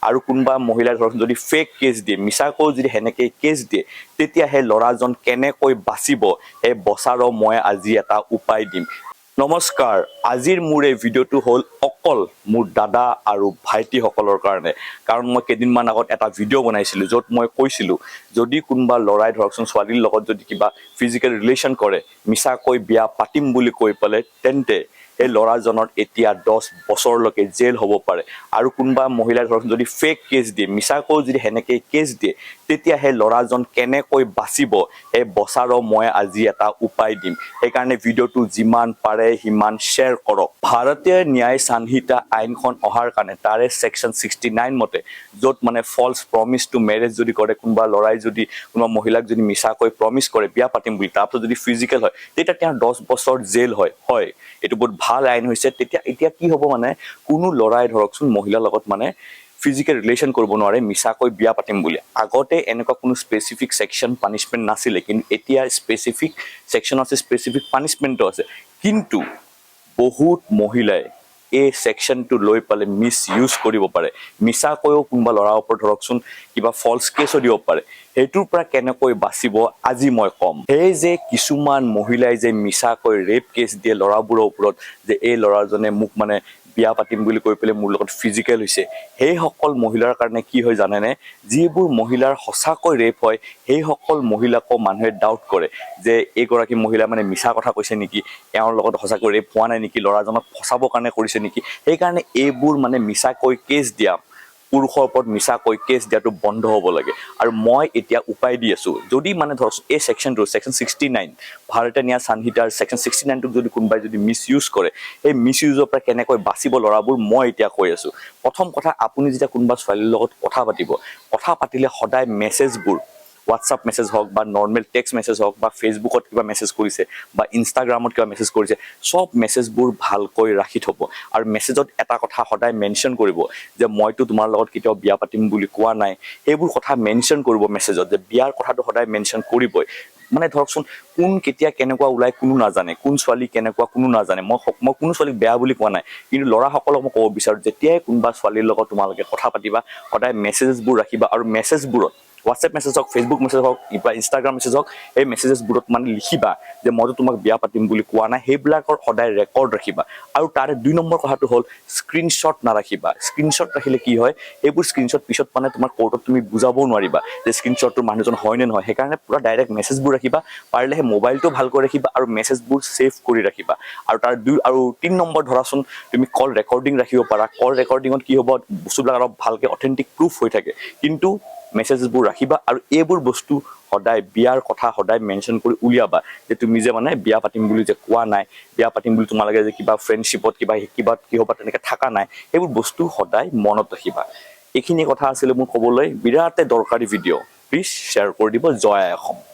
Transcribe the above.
আৰু কোনোবা মহিলা ধৰক যদি ফেক কেছ দিয়ে, মিছাকৈ যদি সেনেকৈ কেছ দিয়ে, তেতিয়া সেই ল'ৰাজন কেনেকৈ বাচিব, সেই বচাৰো মই আজি এটা উপায় দিম। নমস্কাৰ, আজিৰ মোৰ এই ভিডিঅ'টো হ'ল অকল মোৰ দাদা আৰু ভাইটিসকলৰ কাৰণে। কাৰণ মই কেইদিনমান আগত এটা ভিডিঅ' বনাইছিলোঁ, য'ত মই কৈছিলোঁ, যদি কোনোবা ল'ৰাই ধৰকচোন ছোৱালীৰ লগত যদি কিবা ফিজিকেল ৰিলেশ্যন কৰে, মিছাকৈ বিয়া পাতিম বুলি কৈ পেলাই, তেন্তে সেই ল'ৰাজনৰ এতিয়া 10 বছৰলৈকে জেল হ'ব পাৰে। আৰু কোনোবা মহিলাই ধৰক যদি ফেক কেছ দিয়ে, মিছাকৈ যদি সেনেকৈ কেছ দিয়ে, তেতিয়া সেই ল'ৰাজন কেনেকৈ বাচিব, সেই বচাৰো মই আজি এটা উপায় দিম। সেইকাৰণে ভিডিঅ'টো যিমান পাৰে সিমান শ্বেয়াৰ কৰক। ভাৰতীয় ন্যায় সংহিতা আইনখন অহাৰ কাৰণে তাৰে ছেকশ্যন 69 মতে, য'ত মানে ফল্ছ প্ৰমিছ টু মেৰেজ যদি কৰে, কোনোবা ল'ৰাই যদি কোনোবা মহিলাক যদি মিছাকৈ প্ৰমিছ কৰে বিয়া পাতিম বুলি, তাৰপিছত যদি ফিজিকেল হয়, তেতিয়া তেওঁৰ 10 বছৰ জেল হয়। হয়, এইটো বহুত ভাল আইন হৈছে। তেতিয়া এতিয়া কি হ'ব, মানে কোনো ল'ৰাই ধৰকচোন মহিলাৰ লগত মানে ফিজিকেল ৰিলেশ্যন কৰিব নোৱাৰে মিছাকৈ বিয়া পাতিম বুলি। আগতে এনেকুৱা কোনো স্পেচিফিক ছেকশ্যন পানিছমেণ্ট নাছিলে, কিন্তু এতিয়া স্পেচিফিক ছেকশ্যন আছে, স্পেচিফিক পানিছমেণ্টো আছে। কিন্তু বহুত মহিলাই এই ছেকশ্যনটো লৈ পেলাই মিছ ইউজ কৰিব পাৰে। মিছাকৈও কোনোবা ল'ৰাৰ ওপৰত ধৰকচোন কিবা ফল্ছ কেছো দিব পাৰে। সেইটোৰ পৰা কেনেকৈ বাচিব, আজি মই ক'ম। সেই যে কিছুমান মহিলাই যে মিছাকৈ ৰেপ কেছ দিয়ে ল'ৰাবোৰৰ ওপৰত, যে এই ল'ৰাজনে মোক মানে বিয়া পাতিম বুলি কৈ পেলাই মোৰ লগত ফিজিকেল হৈছে, সেইসকল মহিলাৰ কাৰণে কি হয় জানেনে? যিবোৰ মহিলাৰ সঁচাকৈ ৰেপ হয়, সেইসকল মহিলাকো মানুহে ডাউট কৰে যে এইগৰাকী মহিলা মানে মিছা কথা কৈছে নেকি, এওঁৰ লগত সঁচাকৈ ৰেপ হোৱা নাই নেকি, ল'ৰাজনক ফচাবৰ কাৰণে কৰিছে নেকি। সেইকাৰণে এইবোৰ মানে মিছাকৈ কেছ দিয়া, পুৰুষৰ ওপৰত মিছাকৈ কেছ দিয়াটো বন্ধ হ'ব লাগে। আৰু মই এতিয়া উপায় দি আছোঁ। যদি মানে ধৰক এই ছেকশ্যনটো, ছেকশ্যন 69, ভাৰতীয় ন্যায় সংহিতাৰ ছেকশ্যন 69টোক যদি কোনোবাই যদি মিছ ইউজ কৰে, সেই মিছ ইউজৰ পৰা কেনেকৈ বাচিব ল'ৰাবোৰ, মই এতিয়া কৈ আছোঁ। প্ৰথম কথা, আপুনি যেতিয়া কোনোবা ছোৱালীৰ লগত কথা পাতিব, কথা পাতিলে সদায় মেছেজবোৰ, হোৱাটছআপ মেছেজ হওক বা নৰ্মেল টেক্সট মেছেজ হওক বা ফেচবুকত কিবা মেছেজ কৰিছে বা ইনষ্টাগ্ৰামত কিবা মেছেজ কৰিছে, চব মেছেজবোৰ ভালকৈ ৰাখি থ'ব। আৰু মেছেজত এটা কথা সদায় মেনশ্যন কৰিব যে মইতো তোমাৰ লগত কেতিয়াও বিয়া পাতিম বুলি কোৱা নাই। সেইবোৰ কথা মেনশ্যন কৰিব মেছেজত, যে বিয়াৰ কথাটো সদায় মেনশ্যন কৰিবই। মানে ধৰকচোন কোন কেতিয়া কেনেকুৱা ওলাই কোনো নাজানে, কোন ছোৱালী কেনেকুৱা কোনো নাজানে। মই কোনো ছোৱালীক বেয়া বুলি কোৱা নাই, কিন্তু ল'ৰাসকলক মই ক'ব বিচাৰোঁ, যেতিয়াই কোনোবা ছোৱালীৰ লগত তোমালোকে কথা পাতিবা, সদায় মেছেজবোৰ ৰাখিবা। আৰু মেছেজবোৰত, হোৱাটছএপ মেছেজ হওক, ফেচবুক মেছেজ হওক বা ইনষ্টাগ্ৰাম মেছেজ হওক, এই মেছেজেছবোৰত মানে লিখিবা যে মইতো তোমাক বিয়া পাতিম বুলি কোৱা নাই। সেইবিলাকৰ সদায় ৰেকৰ্ড ৰাখিবা। আৰু তাৰে 2 নম্বৰ কথাটো হ'ল, স্ক্ৰীনশ্বট নাৰাখিবা। স্ক্ৰীনশ্বট ৰাখিলে কি হয়, সেইবোৰ স্ক্ৰীনশ্বট পিছত মানে তোমাৰ কোৰ্টত তুমি বুজাবও নোৱাৰিবা যে স্ক্ৰীনশ্বটটোৰ মানুহজন হয় নে নহয়। সেইকাৰণে পূৰা ডাইৰেক্ট মেছেজবোৰ ৰাখিবা। পাৰিলে সেই মোবাইলটো ভালকৈ ৰাখিবা আৰু মেছেজবোৰ ছেভ কৰি ৰাখিবা। আৰু তাৰ 2 আৰু 3 নম্বৰ, ধৰাচোন তুমি কল ৰেকৰ্ডিং ৰাখিব পাৰা। কল ৰেকৰ্ডিঙত কি হ'ব, বস্তুবিলাক অলপ ভালকৈ অথেণ্টিক প্ৰুফ হৈ থাকে। কিন্তু মেছেজবোৰ ৰাখিবা আৰু এইবোৰ বস্তু সদায় বিয়াৰ কথা সদায় মেনশ্যন কৰি উলিয়াবা যে তুমি যে মানে বিয়া পাতিম বুলি যে কোৱা নাই, বিয়া পাতিম বুলি তোমালোকে যে কিবা ফ্ৰেণ্ডশ্বিপত কিবা কিবা কিহবাত তেনেকৈ থকা নাই, সেইবোৰ বস্তু সদায় মনত ৰাখিবা। এইখিনি কথা আছিলে মোৰ ক'বলৈ। বিৰাটে দৰকাৰী ভিডিঅ', প্লিজ শ্বেয়াৰ কৰি দিব। জয় আই অসম।